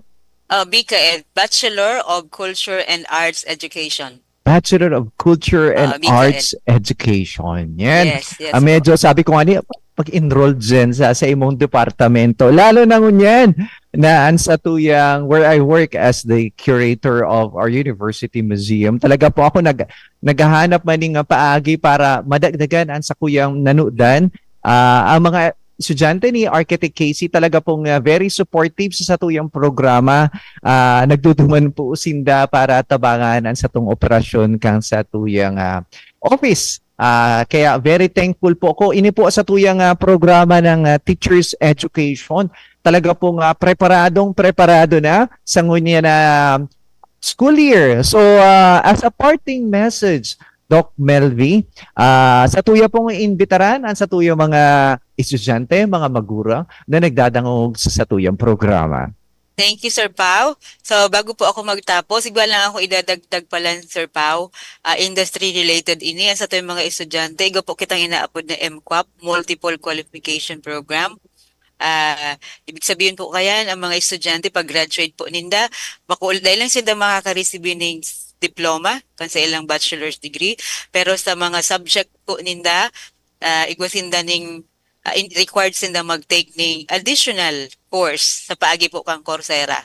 Uh, B K Ed, Bachelor of Culture and Arts Education. Bachelor of Culture and Ah, B K Ed. Arts Education. Yan. Yes, yes Ah, po. Medyo sabi ko nga ni, pag-enroll dyan sa, sa imong departamento. Lalo na ngunyan na ang satuyang, where I work as the curator of our university museum, talaga po ako nag, naghahanap man nga paagi para madagdagan ang sakuyang nanudan. Ah, ang mga estudyante ni Architect Casey talaga pong, ah, very supportive sa satuyang programa. Ah, nagduduman po sinda para tabangan ang satong operasyon kang satuyang, ah, office. Ah, kaya very thankful po ako. Ini po satuyang, ah, programa ng, ah, Teachers Education. Talaga pong, ah, preparadong preparado na sa ngunyan na school year. So, ah, as a parting message, Doc Melvi, ah, satuya pong iimbitaran an satuyang mga estudyante, mga magurang na nagdadangog sa satuyang programa. Thank you, Sir Pau. So, bago po ako magtapos, igwa lang ako idadagdag pala, Sir Pau. Ah, industry-related ini. Ang satuyang mga estudyante, igwa po kitang inaapod na M QUAP, Multiple Qualification Program. Ah, ibig sabihin po kayan, ang mga estudyante, pag-graduate po ninda, makul-, dahil lang sinda makaka-receive ning diploma, kan sa ilang bachelor's degree, pero sa mga subject po ninda, ah, igwa sinda ning, ah, in-, required sinda mag-take ning additional course sa paagi po kan Coursera.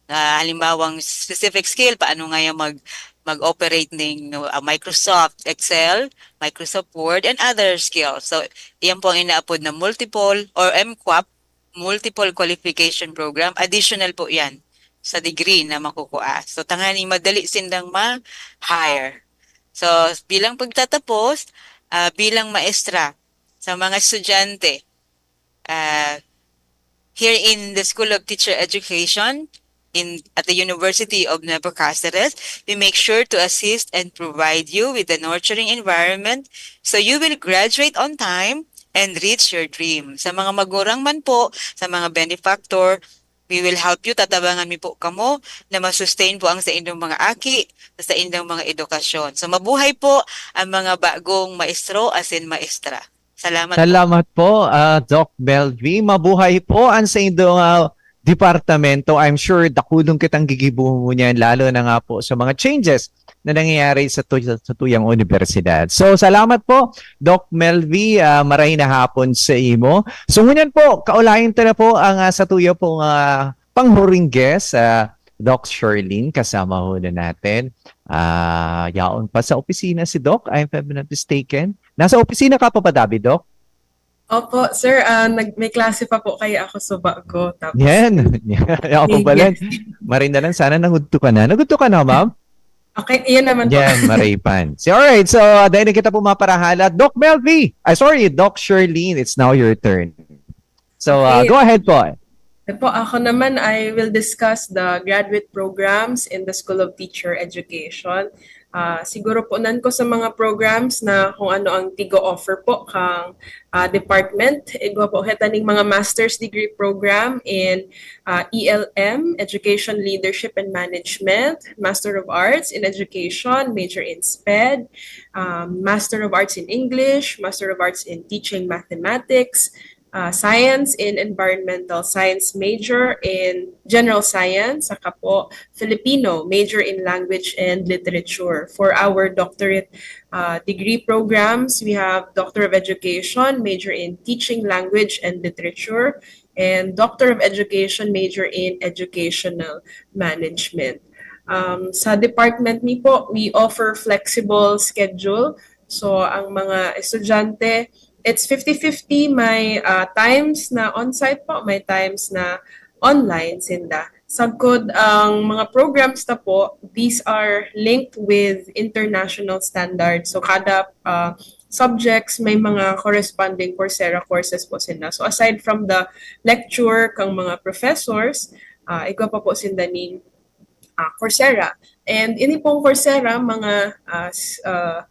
Ah, halimbawang specific skill, paano nga yan mag-, mag-operate ning, no, ah, Microsoft Excel, Microsoft Word, and other skills. So, iyan po ang inaapod na multiple or M QUAP, Multiple Qualification Program. Additional po yan sa degree na makukuha. So, tanganing madali sindang ma-hire. So, bilang pagtatapos, ah, bilang maestra sa mga estudyante, ah, here in the School of Teacher Education, in, at the University of Nueva Cáceres, we make sure to assist and provide you with a nurturing environment so you will graduate on time and reach your dream. Sa mga magurang man po, sa mga benefactor, we will help you, tatabangan mi po kamo na ma-sustain po ang saindong mga aki, sa saindong mga edukasyon. So, mabuhay po ang mga bagong maestro asin maestra. Salamat po. Salamat po, ah, Doc Melvi. Mabuhay po ang saindong, ah, departamento. I'm sure dakulon kitang gigibohon ngunyan, lalo na nga po sa mga changes na nangyayari sa tu-, sa tuyang universidad. So, salamat po, Doc Melvi. Ah, maray na hapon sa imo. So, ngunyan po, kaulayan ta na po ang, ah, satuya pong, ah, panghuring guest, ah, Doc Charlene, kasama ho na natin. Ah, yaon pa sa opisina si Doc, if I'm not mistaken. Nasa opisina ka pa ba, Dabi, Doc? Opo, sir. Ah, nag, may klase pa po kaya ako sa bago. Tapos, Yan. Ako Sige. Pala. Maray na lang, sana nangudto ka na. Nangudto ka na, ma'am? Okay, iyan naman po. Yan, maray pa. So, alright. So, ah, dahil na kita po maparahala. Doc Melvi. Ay, sorry, Doc Charlene. It's now your turn. So, ah, Okay. Go ahead po. Ito po, ako naman, I will discuss the graduate programs in the School of Teacher Education. Ah, siguro po nan ko sa mga programs na kung ano ang tigo-offer po kang, ah, department. Igwa po kita ning mga master's degree program in, ah, E L M, Education Leadership and Management, Master of Arts in Education, major in SPED, um, Master of Arts in English, Master of Arts in Teaching Mathematics, uh, Science in Environmental Science, major in General Science, saka po Filipino, major in Language and Literature. For our doctorate, uh, degree programs, we have Doctor of Education, major in Teaching Language and Literature, and Doctor of Education, major in Educational Management. Um, sa department mi po, we offer flexible schedule. So, ang mga estudyante, it's fifty fifty. May, ah, times na on-site po, may times na online sinda. Sagkod ang mga programs ta po, these are linked with international standards. So, kada, ah, subjects, may mga corresponding Coursera courses po sinda. So, aside from the lecture kang mga professors, ah, igwa pa po sinda ning, ah, Coursera. And ini pong Coursera, mga, ah, s-, ah,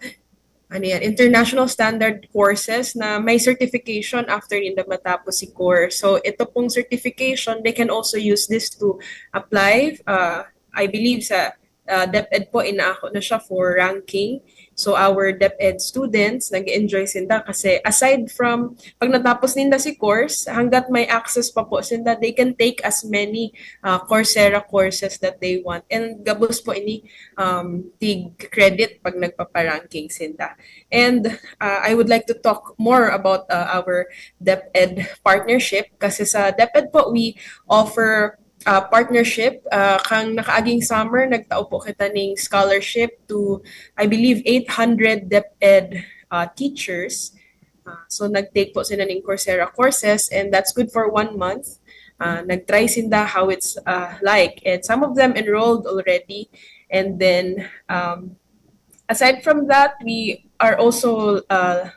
ano yan, international standard courses na may certification after ninda matapos si course. So, ito pong certification, they can also use this to apply, ah, I believe sa, ah, DepEd po, inaako na siya for ranking. So, our DepEd students, nag-enjoy sinda kasi aside from, pag natapos ninda si course, hanggat may access pa po sinda, they can take as many, ah, Coursera courses that they want. And gabos po ini, um, tig credit pag nagpaparanking sinda. And, ah, I would like to talk more about, ah, our DepEd partnership kasi sa DepEd po, we offer, ah, partnership. Ah, kang nakaaging summer, nagtao po kita ning scholarship to, I believe, eight hundred DepEd, ah, teachers. Ah, so, nag-take po sila ning Coursera courses and that's good for one month. Ah, nag-try sinda how it's, ah, like. And some of them enrolled already. And then, um, aside from that, we are also, uh,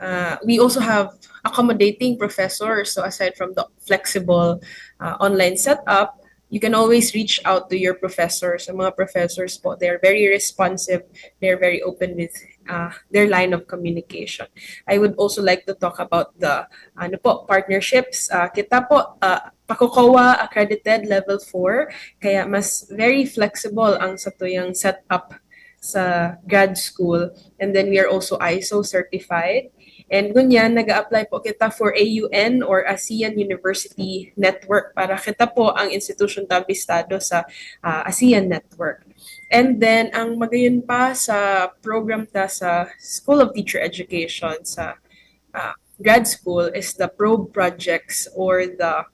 uh, we also have accommodating professors. So, aside from the flexible, uh, online setup, you can always reach out to your professors. Ang mga professors po, they're very responsive, they're very open with uh, their line of communication. I would also like to talk about the ano po, partnerships. Uh, kita po, uh, PACOCOA accredited level four, kaya mas very flexible ang satuyang setup sa grad school. And then we are also ISO certified. And ngunyan, nag-a-apply po kita for AUN or ASEAN University Network para kita po ang institution ta bistado sa uh, ASEAN Network. And then, ang magayon pa sa program ta sa School of Teacher Education sa uh, grad school is the probe projects or the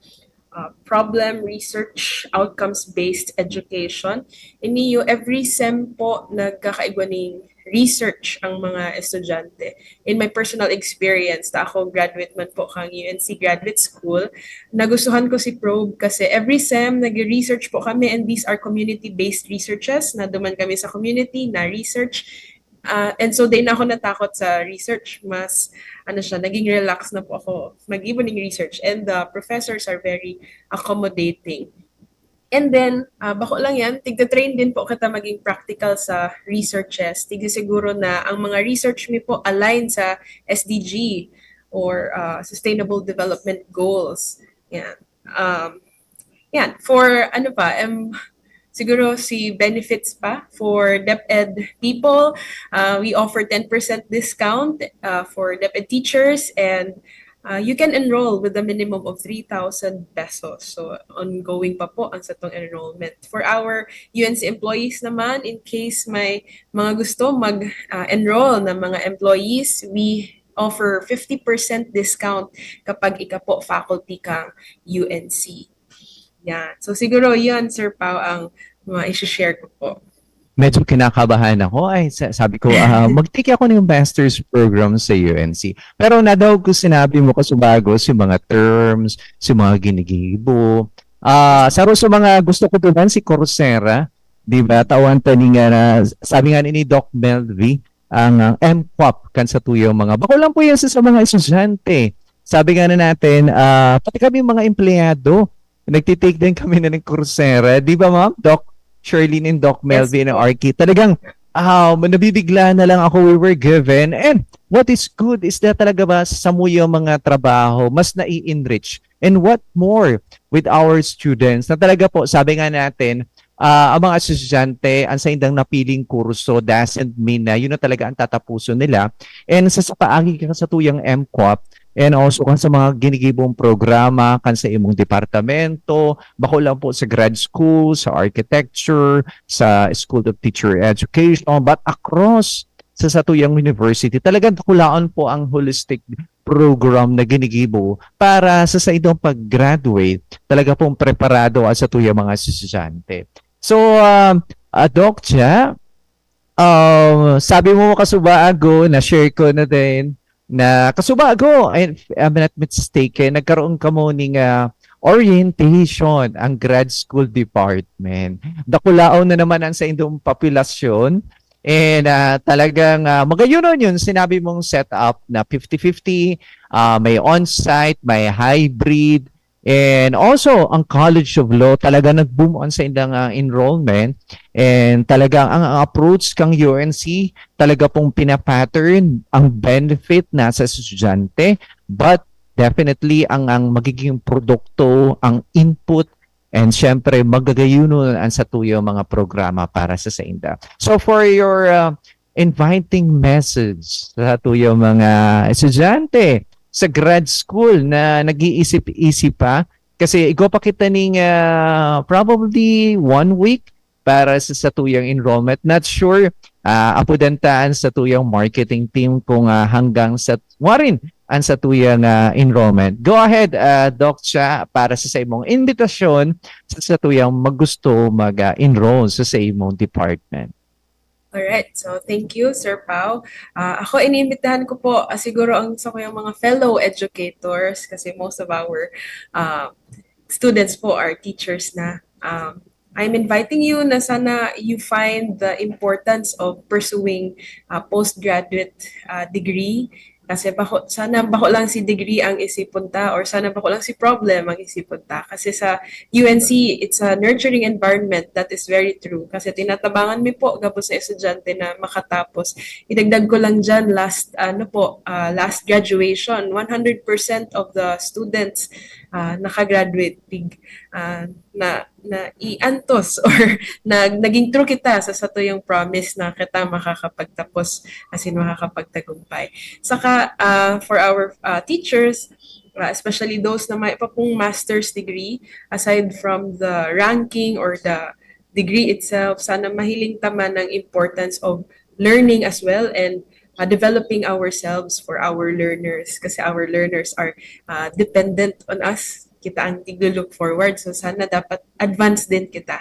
uh, problem research outcomes-based education. Iniyo, every sem po nagkakaigwa ning research ang mga estudyante. In my personal experience, ta ako graduate man po kang UNC Graduate School, nagustuhan ko si probe kasi every sem nag-research po kami, and these are community-based researches. Naduman kami sa community, na-research, Uh, and so, di na ako natakot sa research. Mas, ano siya, naging relax na po ako mag-ibo ng research. And the professors are very accommodating. And then, uh, bako lang yan, tigta-train din po kita maging practical sa researches. Tigsiguro na ang mga research mi po align sa SDG or uh, Sustainable Development Goals. Yan. Um, yan. For ano pa, um, siguro si benefits pa for DepEd people. Uh, we offer ten percent discount uh, for DepEd teachers, and uh, you can enroll with a minimum of three thousand pesos. So, ongoing pa po ang satong enrollment. For our UNC employees naman, in case may mga gusto mag-enroll na mga employees, we offer fifty percent discount kapag ika po faculty kang UNC. Yan. So, siguro yun, Sir Pao, ang mga isi-share ko po. Medyo kinakabahan ako. Ay, sa- sabi ko, ah, mag-take ako ng master's program sa UNC. Pero nadaog ko sinabi mo, Kasubago, si mga terms, si mga ginigibo. Ah, saro sa mga gusto ko duman, si Coursera. Di ba? Tawan ta ni nga na, sabi nga ni Doc Melvi, ang, ang MCOP kan satuyang mga. Bako lang po yan sa, sa mga estudyante. Sabi nga na natin, ah, pati kami mga empleyado, nagtitake din kami na ng Coursera. Di ba, ma'am? Doc Shirley and Doc Melvin and Arky. Talagang, ah, nabibigla na lang ako, we were given. And what is good is that talaga ba sa samuyang mga trabaho, mas nai-enrich. And what more with our students na talaga po, sabi nga natin, ah, ang mga estudyante, ang saindang napiling kurso doesn't mean na yun na talaga ang tatapuson nila. And sa, sa paagi kan satuyang MCOP, and also kan sa mga ginigibong programa, kan sa imong departamento, bako lang po sa grad school, sa architecture, sa School of Teacher Education, but across sa satuyang university, talagang dakulaon po ang holistic program na ginigibo para sa saindong pag-graduate, talaga pong preparado ang satuyang mga estudyante. So, um, uh, Doc Cha, um, sabi mo, Kasubago, na-share ko na din, na Kasubago, if I'm not mistaken, nagkaroon kamo ning ah, orientation ang grad school department. Dakulaon na naman ang saindong populasyon. And ah, talagang ah, magayunon yun, sinabi mong setup na fifty-fifty, ah, may on-site, may hybrid, and also ang College of Law, talaga nag-boom ang saindang ah, enrollment. And talagang ang, ang approach kang UNC, talaga pong pinapattern ang benefit na sa estudyante, but definitely ang, ang magiging produkto, ang input, and syempre magagayunon ang satuyang mga programa para sa sainda. So for your uh, inviting message sa satuyang mga estudyante sa grad school na nag-iisip-isip pa, kasi igwa pa kita ning uh, probably one week para sa satuyang enrollment. Not sure, uh, apudan ta ang satuyang marketing team kung uh, hanggang sa warin ang satuyang uh, enrollment. Go ahead, uh, Doc Cha, para sa, sa imong imbitasyon sa satuyang magusto mag-enroll sa, sa imong department. Alright, so thank you, Sir Pao. Uh, ako, iniimbitahan ko po, uh, siguro ang sa kuyang mga fellow educators, kasi most of our uh, students po are teachers na. Um, I'm inviting you na sana you find the importance of pursuing a postgraduate uh, degree Kasi bako, sana bako lang si degree ang isipon ta, or sana bako lang si problem ang isipon ta. Kasi sa U N C, it's a nurturing environment. That is very true. Kasi tinatabangan mi po gabos na estudyante na makatapos. Idagdag ko lang dyan, last, ano po, ah, last graduation, one hundred percent of the students ah, nakagraduate, tig, ah, na, na iantos or na, naging true kita sa satuyang promise na kita makakapagtapos, as in makakapagtagumpay. Saka, ah, for our ah, teachers, ah, especially those na may pa pong master's degree, aside from the ranking or the degree itself, sana mahiling ta man ang importance of learning as well and ah, developing ourselves for our learners, kasi our learners are ah, dependent on us. Kita ang tiglo-look forward. So sana dapat advance din kita.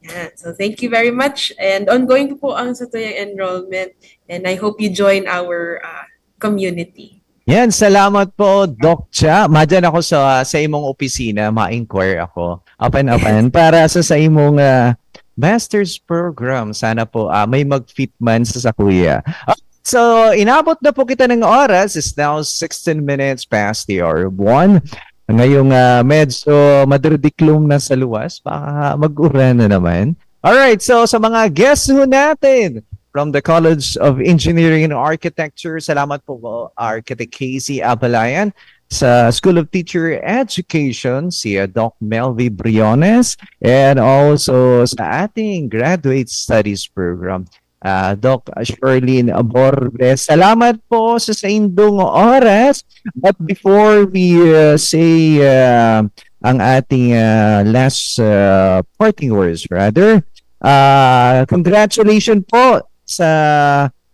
Yan. So thank you very much. And ongoing po ang satuyang enrollment. And I hope you join our ah, community. Yan, salamat po, Doc Cha. Madyan ako sa sa imong opisina, ma-inquire ako. Apan-apan, para sa sa imong ah, master's program, sana po ah, may mag-fit man sa sakuya. Ah, so, inabot na po kita ng oras. It's now sixteen minutes past the hour of one. Ngayong ah, medyo madridiklom na sa luwas, baka mag-uran na naman. Alright, so sa mga guests ho natin from the College of Engineering and Architecture, salamat po, Architect Casey Abalayan. Sa School of Teacher Education, si uh, Doc Melvy Briones, and also sa ating Graduate Studies Program, uh, Doc Shirlene Borbes. Salamat po sa saindong oras. But before we uh, say uh, ang ating uh, last uh, parting words, rather, uh, congratulations po sa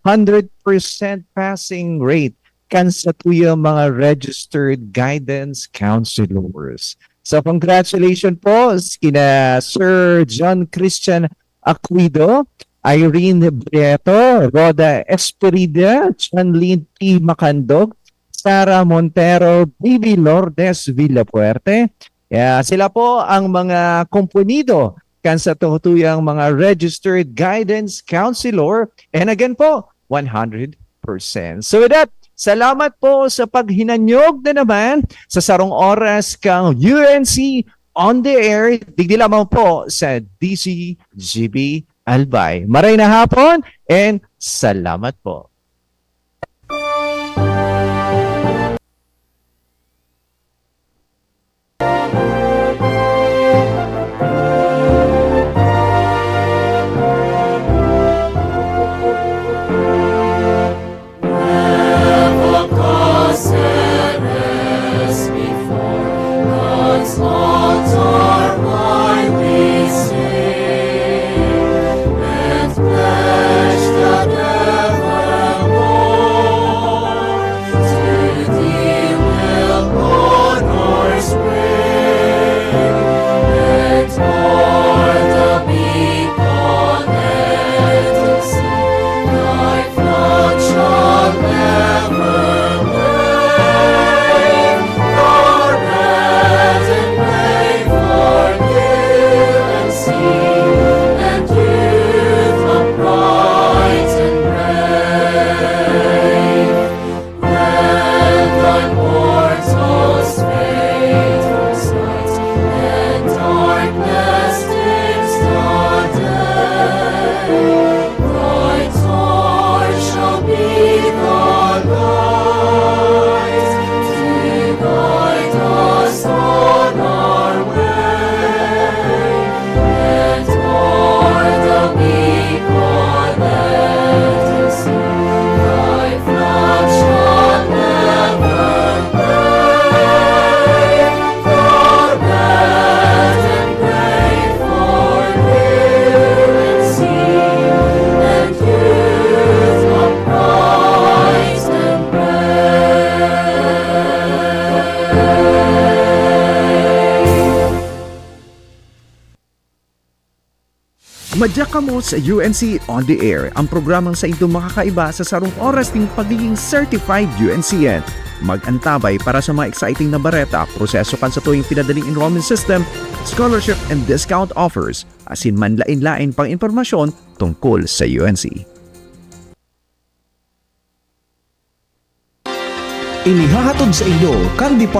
one hundred percent passing rate kan satuyang mga registered guidance counselors. So congratulations po kina Sir John Christian Aquido, Irene Brieto, Rhoda Esperida, Chanlin T. Macandog, Sara Montero, Bibi Lourdes Villapuerte. Yeah, sila po ang mga komponido kan satuyang mga registered guidance counselor. And again po, one hundred percent. So with that, salamat po sa paghinanyog na naman sa sarong oras kang U N C on the air. Digdi lamang po sa D C G B Albay. Maray na hapon and salamat po. Madya kamo sa U N C On The Air, ang programang saindong makakaiba sa sarong oras ning pagiging certified U N C N. Mag-antabay para sa mga exciting na bareta, proseso kan satuyang pinadaling enrollment system, scholarship and discount offers, asin manlain-lain pang impormasyon tungkol sa U N C. Inihahatod saindo kan Department